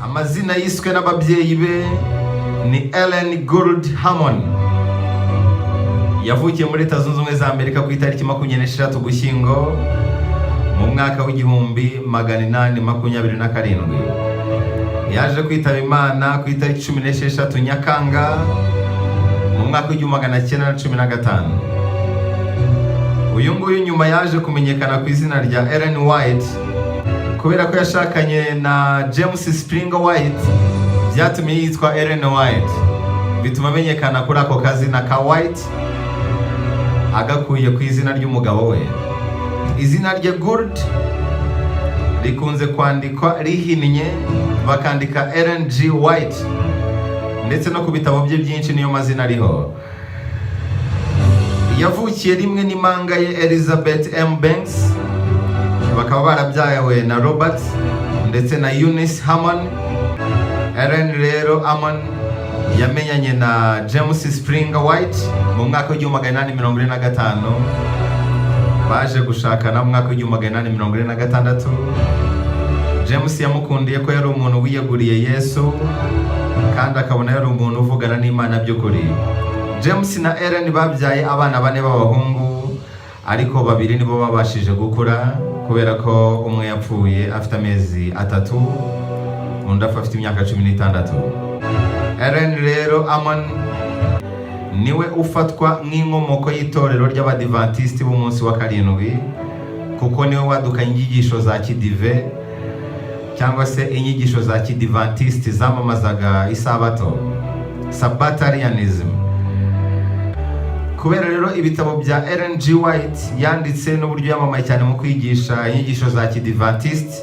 Amazina yiswe n'ababyeyi be ni Ellen Gould Harmon. Yavukiye muri Leta Zunze Ubumwe za Amerika ku itariki 26 Ugushyingo mu mwaka w'1827. Yaje kwitaba Imana ku itariki 16 Nyakanga mu mwaka w'1915. Uyu nguyu nyuma yaje kumenyekana ku izina rya Ellen White kubera ko yashakanye na James Springer White. Byatumye yitwa Ellen White, bituma amenyekana kuri ako kazina ka White, agakuye ku izina ry'umugabo we. Izina rye Gould rikunze kwandikwa rihinnye, bakandika Ellen G White, ndetse no ku bitabo bye byinshi niyo mazina ariho. Yavukiye rimwe n'impanga ye Elizabeth M Banks, bakaba barabyawe na Robert ndetse na Eunice Harmon. Ellen rero Harmon yamenyanye na James Springer White mu mwaka w'1845. Baje gushakana mu mwaka w'1846. James yamukundiye ko yari umuntu wiyeguriye Yesu kandi akabona yari umuntu uvugana n'Imana by'ukuri. James na Ellen babyaye abana bane b'abahungu, ariko babiri nibo babashije gukura kubera ko umwe yapfuye afite amezi 3, undi apfa afite imyaka 16. Ellen rero Harmon niwe ufatwa nk'inkomoko y'itorero ry'Abadivantisiti b'umunsi wa karindwi, kuko niwe wadukanye inyigisho za kidive cyangwa se inyigisho za kidivantisiti zamamazaga isabato, Sabbatarianism. Kubera rero ibitabo bya Ellen G White yanditse n'uburyo yamamaye cyane mu kwigisha inyigisho za kidivantisiti,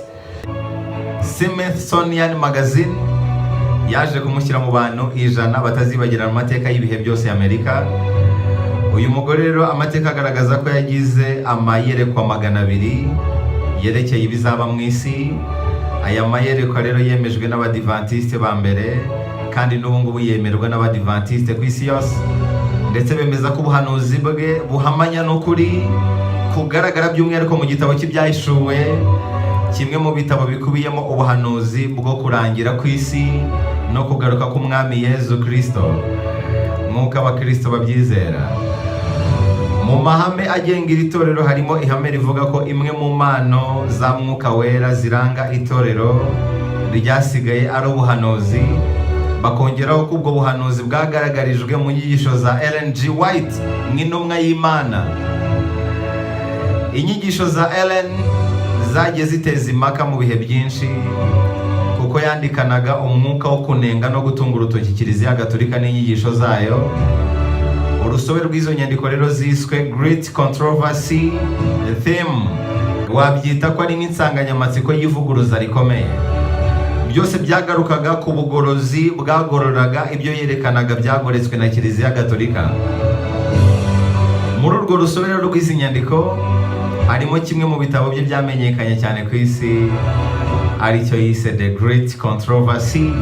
Smithsonian Magazine yaje kumushyira mu bantu 100 batazibagirana mu mateka y'ibihe byose y'Amerika. Uyu mugore rero amateka agaragaza ko yagize amayerekwa 200 yerekeye ibizaba mu isi. Aya mayerekwa rero yemejwe n'Abadivantisite ba mbere, kandi n'ubu ngubu yemerwa n'Abadivantisite ku isi yose, ndetse bemeza ko ubuhanuzi bwe buhamanya n'ukuri kugaragara, by'umwihariko mu gitabo cy'Ibyahishuwe, kimwe mu bitabo bikubiyemo ubuhanuzi bwo kurangira ku isi no kugaruka k'Umwami Yezu Kirisito nk'uko Abakirisito babyizera. Mu mahame agenga iri torero harimo ihame rivuga ko imwe mu mpano za Mwuka Wera ziranga itorero ryasigaye ari ubuhanuzi, bakongeraho ko ubwo buhanuzi bwagaragarijwe mu nyigisho za Ellen G White nk'intumwa y'Imana. Inyigisho za Ellen zagiye ziteza impaka mu bihe byinshi, kuko yandikanaga umwuka wo kunenga no gutunga urutoki Kiliziya Gatolika n'inyigisho zayo. Urusobe rw'izo nyandiko rero ziswe Great Controversy Theme, wabyita ko ari nk'insanganyamatsiko y'ivuguruza rikomeye. Byose byagarukaga ku bugorozi bwagororaga ibyo yerekanaga byagoretswe na Kiliziya Gatolika. Muri urwo rusobe rero rw'izi nyandiko harimo kimwe mu bitabo bye byamenyekanye cyane ku isi, aricyo yise The Great Controversy.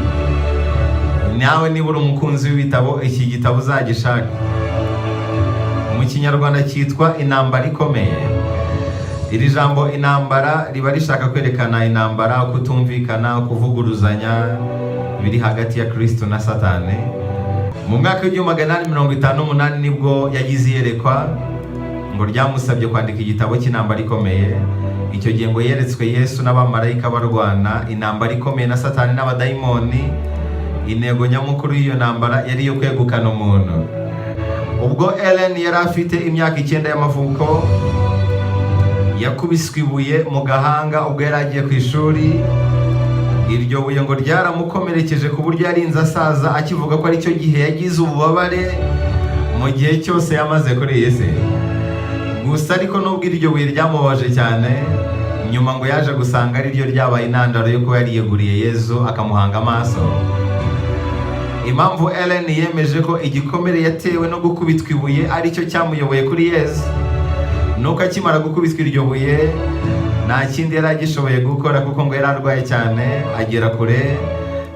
Nawe niba uri umukunzi w'ibitabo, iki gitabo uzagishaka. Mu Kinyarwanda cyitwa Intambara Ikomeye. Iri jambo intambara riba rishaka kwerekana intambara, kutumvikana, kuvuguruzanya biri hagati ya Kristo na Satani. Mu mwaka w'1858 nibwo yagize iyerekwa ngo ryamusabye kwandika igitabo cy'Intambara Ikomeye. Icyo gihe ngo yeretswe Yesu n'abamarayika barwana intambara ikomeye na Satani n'abadayimoni. Intego nyamukuru y'iyo ntambara yari iyo kwegukana umuntu. Ubwo Ellen yari afite imyaka 9 y'amavuko, yakubiswe ibuye mu gahanga ubwo yari agiye ku ishuri. Iryo buye ngo ryaramukomerekeje ku buryo yarinze asaza akivuga ko aricyo gihe yagize ububabare mu gihe cyose yamaze kuri iyi si. Gusa ariko nubwo iryo buye ryamubabaje cyane, nyuma ngo yaje gusanga ari ryo ryabaye intandaro yo kuba yariyeguriye Yezu akamuhanga amaso. Impamvu Ellen yemeje ko igikomere yatewe no gukubitwa ibuye aricyo cyamuyoboye kuri Yezu, nuko akimara gukubitwa iryo buye nta kindi yari agishoboye gukora, kuko ngo yari arwaye cyane agera kure,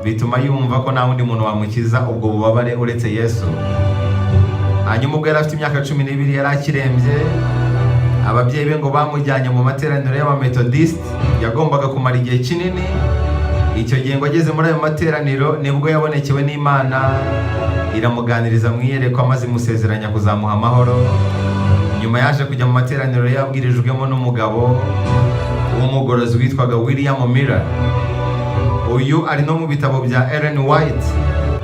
bituma yumva ko nta wundi muntu wamukiza ubwo bubabare uretse Yesu. Hanyuma ubwo yari afite imyaka 12, yari akirembye. Ababyeyi be ngo bamujyanye mu materaniro y'Abametodisite yagombaga kumara igihe kinini. Icyo gihe ngo ageze muri ayo materaniro, nibwo yabonekewe n'Imana, iramuganiriza mu iyerekwa, maze imusezeranya kuzamuha amahoro. Nyuma yaje kujya mu materaniro yabwirijwemo n'umugabo w'umugorozi witwaga William Miller. Uyu ari no mu bitabo bya Ellen White.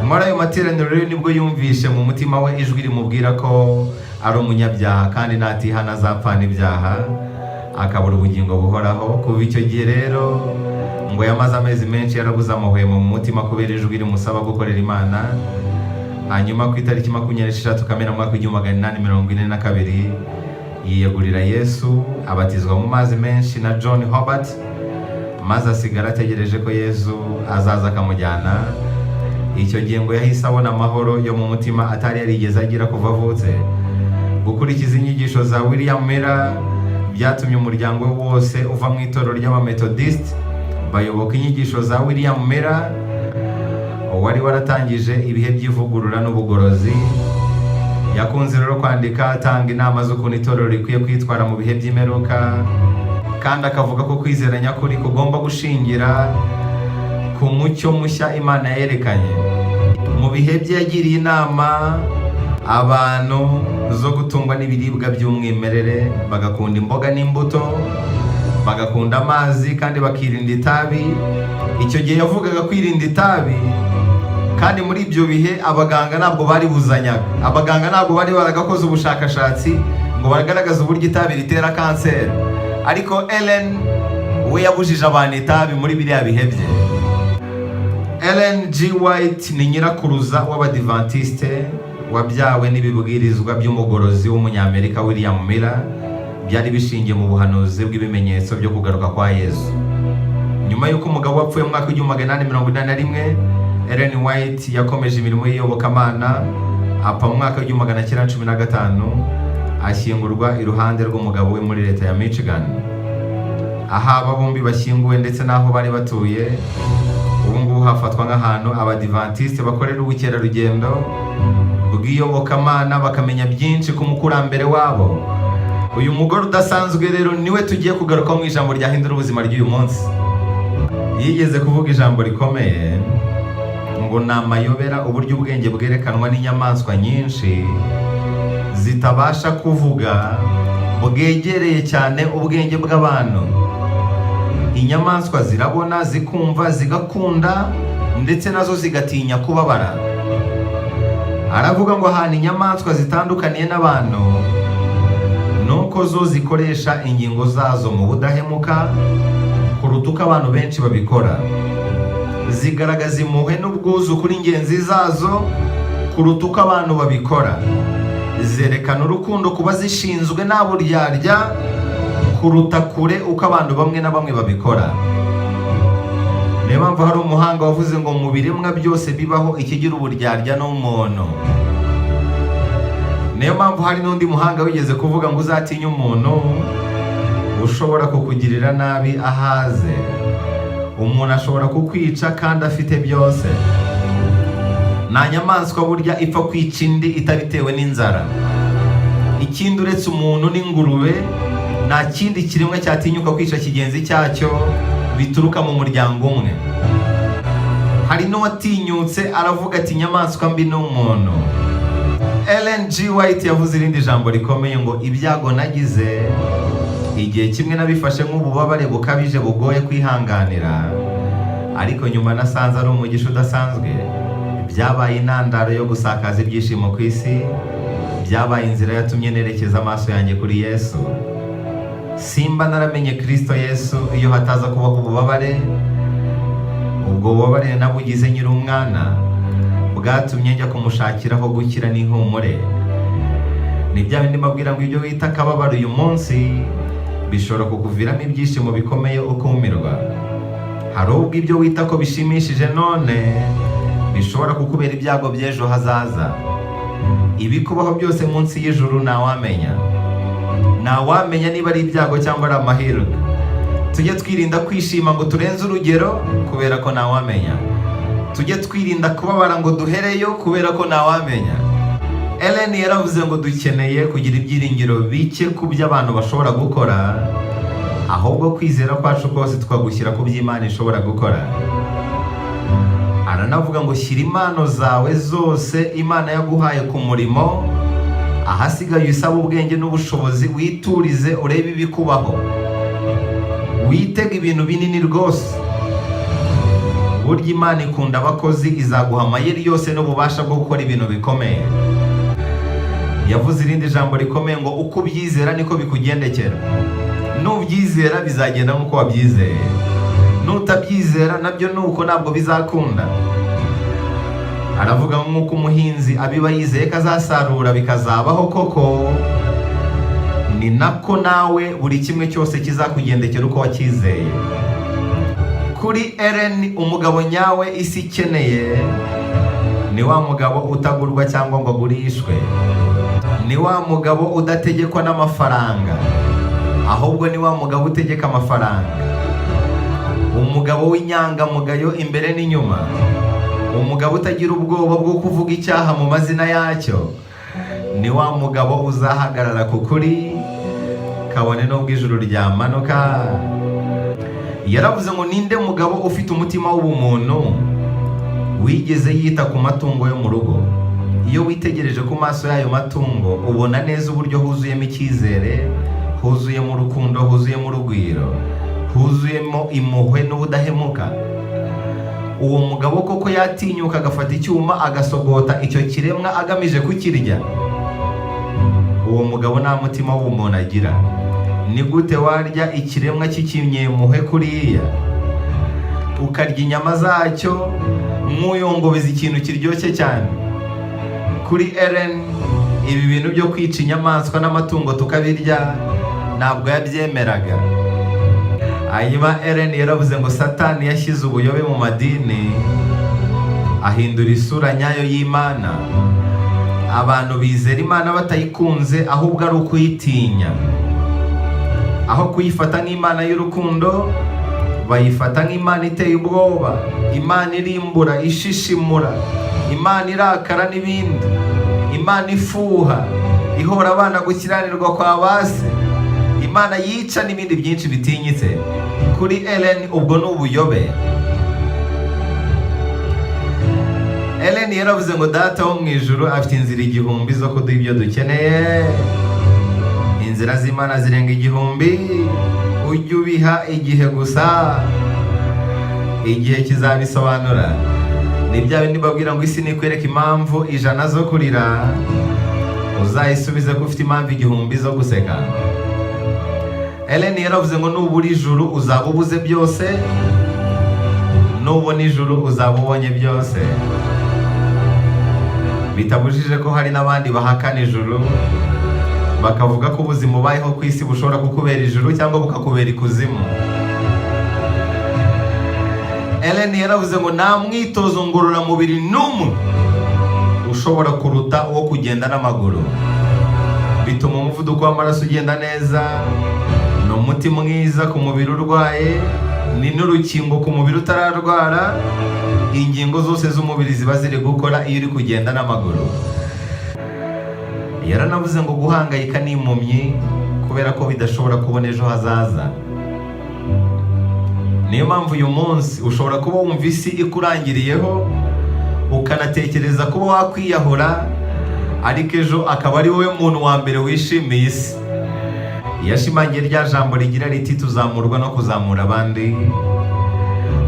Muri ayo materaniro rero nibwo yumvishe mu mutima we ijwi rimubwira ko ari umunyabyaha, kandi natihana azapfana ibyaha, akabura ubugingo buhoraho. Kuva icyo gihe rero ngo yamaze amezi menshi yarabuze amahwemo mu mutima kubera ijwi rimusaba gukorera Imana. Hanyuma ku itariki 26 Kamena, mu mwaka w'1842, yiyegurira Yesu, abatizwa mu mazi menshi na John Hobart, maze asigara ategereje ko Yesu azaza akamujyana. Icyo gihe ngo yahise abona amahoro yo mu mutima atari yarigeze agira kuva avutse. Gukurikiza inyigisho za William Miller byatumye umuryango we wose uva mu itorero ry'Abametodisite, bayoboka inyigisho za William Miller wari waratangije ibihe by'ivugurura n'ubugorozi. Yakunze rero kwandika atanga inama z'ukuntu itorero rikwiye kwitwara mu bihe by'imperuka, kandi akavuga ko kwizera nyakuri kugomba gushingira ku mucyo mushya Imana yerekanye. Mu bihe bye yagiriye inama abantu zo gutungwa n'ibiribwa by'umwimerere, bagakunda imboga n'imbuto, bagakunda amazi, kandi bakirinda itabi. Icyo gihe yavugaga kwirinda itabi, kandi muri ibyo bihe abaganga ntabwo bari buzanyaga, abaganga ntabwo bari baragakoze ubushakashatsi ngo bagaragaze uburyo itabi ritera kanseri. Ariko Ellen we yabujije abantu itabi muri biriya bihe bye. Ellen G. White ni nyirakuruza w'Abadivantisite, wabyawe n'ibibwirizwa by'umugorozi w'Umunyamerika William Miller, byari bishingiye mu buhanuzi bw'ibimenyetso byo kugaruka kwa Yesu. Nyuma y'uko umugabo wapfuye mu mwaka w'1881, Ellen White yakomeje imirimo y'iyobokamana, apfa mu mwaka w'1915, ashyingurwa iruhande rw'umugabo we muri leta ya Michigan. Aho aba bombi bashyinguwe ndetse n'aho bari batuye, ubu ngubu hafatwa nk'ahantu Abadivantisite bakorera ubukerarugendo bw'iyobokamana, bakamenya byinshi ku mukurambere wabo. Uyu mugore udasanzwe rero niwe tugiye kugarukaho mu ijambo ryahindura ubuzima ry'uyu munsi. Yigeze kuvuga ijambo rikomeye ngo: "Ni amayobera uburyo ubwenge bwerekanwa n'inyamaswa nyinshi zitabasha kuvuga bwegereye cyane ubwenge bw'abantu." Inyamaswa zirabona, zikumva, zigakunda, ndetse nazo zigatinya kubabara. Aravuga ngo ahantu inyamaswa zitandukaniye n'abantu ni uko zo zikoresha ingingo zazo mu budahemuka kuruta uko abantu benshi babikora. Zigaragaza impuhwe n'ubwuzu kuri ngenzi zazo kuruta uko abantu babikora. Zerekana urukundo ku bazishinzwe nta buryarya kuruta kure uko abantu bamwe na bamwe babikora. Niyo mpamvu hari umuhanga wavuze ngo mu biremwa byose bibaho, ikigira uburyarya ni umuntu. Niyo mpamvu hari n'undi muhanga wigeze kuvuga ngo uzatinye umuntu ushobora kukugirira nabi ahaze. Umuntu ashobora kukwica kandi afite byose. Nta nyamaswa burya ipfa kwica indi itabitewe n'inzara. Ikindi, uretse umuntu n'ingurube, nta kindi kiremwa cyatinyuka kwica kigenzi cyacyo bituruka mu muryango umwe. Hari n'uwatinyutse aravuga ati: "Inyamaswa mbi ni umuntu." Ellen G. White yavuze irindi jambo rikomeye ngo: "Ibyago nagize igihe kimwe nabifashe nk'ububabare bukabije bugoye kwihanganira, ariko nyuma nasanze ari umugisha udasanzwe. Byabaye intandaro yo gusakaza ibyishimo ku isi, byabaye inzira yatumye nerekeza amaso yanjye kuri Yesu. Simba naramenye Kristo Yesu iyo hataza kubaho ububabare. Ubwo bubabare nabugize nkiri umwana, bwatumye njya kumushakiraho gukira n'ihumure." Ni bya bindi mbabwira ngo ibyo wita akababaro uyu munsi bishobora kukuviramo ibyishimo bikomeye ukumirwa. Hari ubwo ibyo wita ko bishimishije none bishobora kukubera ibyago by'ejo hazaza. Ibikubaho byose munsi y'ijuru ntawamenya, ntawamenya niba ari ibyago cyangwa ari amahirwe. Tujye twirinda kwishima ngo turenze urugero kubera ko ntawamenya. Tujye twirinda kubabara ngo duhereyo kubera ko ntawamenya. Ellen yaravuze ngo dukeneye kugira ibyiringiro bike ku byo abantu bashobora gukora, ahubwo kwizera kwacu kose tukagushyira ku byo Imana ishobora gukora. Aranavuga ngo shyira impano zawe zose Imana yaguhaye ku murimo, ahasigaye usaba ubwenge n'ubushobozi, witurize urebe ibikubaho, witege ibintu binini rwose. Burya Imana ikunda abakozi, izaguha amayeri yose n'ububasha bwo gukora ibintu bikomeye. Yavuze irindi jambo rikomeye ngo uko ubyizera niko bikugendekera. Nubyizera bizagenda nk'uko wabyizeye, nutabyizera nabyo ni uko, ntabwo bizakunda. Aravuga nk'uko umuhinzi abiba yizeye ko azasarura bikazabaho koko, ni nako nawe buri kimwe cyose kizakugendekera uko wacyizeye. Kuri Ellen, umugabo nyawe isi ikeneye ni wa mugabo utagurwa cyangwa ngo agurishwe, ni wa mugabo udategekwa n'amafaranga, ahubwo ni wa mugabo utegeka amafaranga, umugabo w'inyangamugayo imbere n'inyuma, umugabo utagira ubwoba bwo kuvuga icyaha mu mazina yacyo, ni wa mugabo uzahagarara ku kuri kabone n'ubwo ijuru ryamanuka. Yaravuze ngo ninde mugabo ufite umutima w'ubumuntu wigeze yita ku matungo yo mu rugo? Iyo witegereje ku maso y'ayo matungo, ubona neza uburyo huzuyemo icyizere, huzuyemo urukundo, huzuyemo urugwiro, huzuyemo impuhwe n'ubudahemuka. Uwo mugabo koko yatinyuka agafata icyuma agasogota icyo kiremwa agamije kukirya? Uwo mugabo nta mutima w'ubumuntu agira. Ni gute warya ikiremwa cy'ikinyempuhwe kuriya, ukarya inyama zacyo nk'uyongobeza ikintu kiryoshye cyane? Kuri Ellen, ibi bintu byo kwica inyamaswa n'amatungo tukabirya ntabwo yabyemeraga. Hanyuma Ellen yaravuze ngo Satani yashyize ubuyobe mu madini, ahindura isura nyayo y'Imana. Abantu bizera Imana batayikunze, ahubwo ari ukuyitinya. Aho kuyifata nk'Imana y'urukundo, bayifata nk'Imana iteye ubwoba, Imana irimbura, ishishimura, Imana irakara n'ibindi, Imana ifuha, ihora abana gukiranirwa kwa base, Imana yica n'ibindi byinshi bitinyitse. Kuri Ellen, ubwo ni ubuyobe. Ellen yaravuze ngo Data wo mu ijuru afite inzira 1000 zo kuduha ibyo dukeneye. Inzira z'Imana zirenga 1000, ujye ubiha igihe gusa, igihe kizabisobanura. Ni bya bindi babwira ngo isi nikwereka impamvu 100 zo kurira, uzayisubize ko ufite impamvu 1000 zo guseka. Ellen yaravuze ngo nubura ijuru uzaba ubuze byose, nubona ijuru uzaba ubonye byose. Bitabujije ko hari n'abandi bahakana ijuru, bakavuga ko ubuzima ubayeho ku isi bushobora kukubera ijuru cyangwa bukakubera ikuzimu. Ellen yaravuze ngo nta mwitozo ngororamubiri n'umwe ushobora kuruta uwo kugenda n'amaguru. Bituma umuvuduko w'amaraso ugenda neza, ni umuti mwiza ku mubiri urwaye, ni n'urukingo ku mubiri utararwara. Ingingo zose z'umubiri ziba ziri gukora iyo uri kugenda n'amaguru. Yaranavuze ngo guhangayika ni impumyi, kubera ko bidashobora kubona ejo hazaza. Niyo mpamvu uyu munsi ushobora kuba wumva isi ikurangiriyeho, ukanatekereza kuba wakwiyahura, ariko ejo akaba ari wowe muntu wa mbere wishimiye isi. Yashimangiye rya jambo rigira riti tuzamurwa no kuzamura abandi.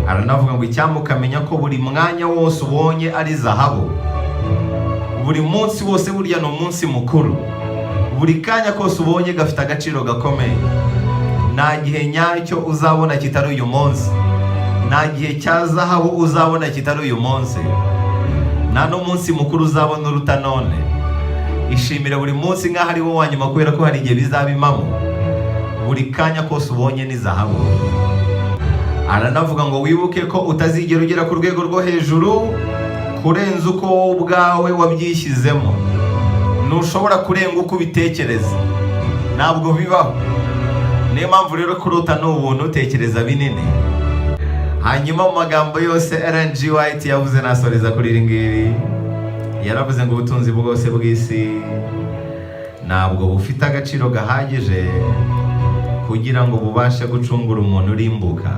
Aranavuga ngo icyampa ukamenya ko buri mwanya wose ubonye ari zahabu. Buri munsi wose burya ni umunsi mukuru, buri kanya kose ubonye gafite agaciro gakomeye. Nta gihe nyacyo uzabona kitari uyu munsi, nta gihe cya zahabu uzabona kitari uyu munsi, nta n'umunsi mukuru uzabona uruta none. Ishimire buri munsi nk'aho ari wo wa nyuma, kubera ko hari igihe bizaba impamo. Buri kanya kose ubonye ni zahabu. Aranavuga ngo wibuke ko utazigera ugera ku rwego rwo hejuru kurenza uko wowe ubwawe wabyishyizemo. Ntushobora kurenga uko ubitekereza, ntabwo bibaho. Niyo mpamvu rero kurota ni ubuntu, utekereza binini. Hanyuma mu magambo yose Ellen G. White yavuze, nasoreza kuri iri ngiri. Yaravuze ngo ubutunzi bwose bw'isi ntabwo bufite agaciro gahagije kugira ngo bubashe gucungura umuntu urimbuka.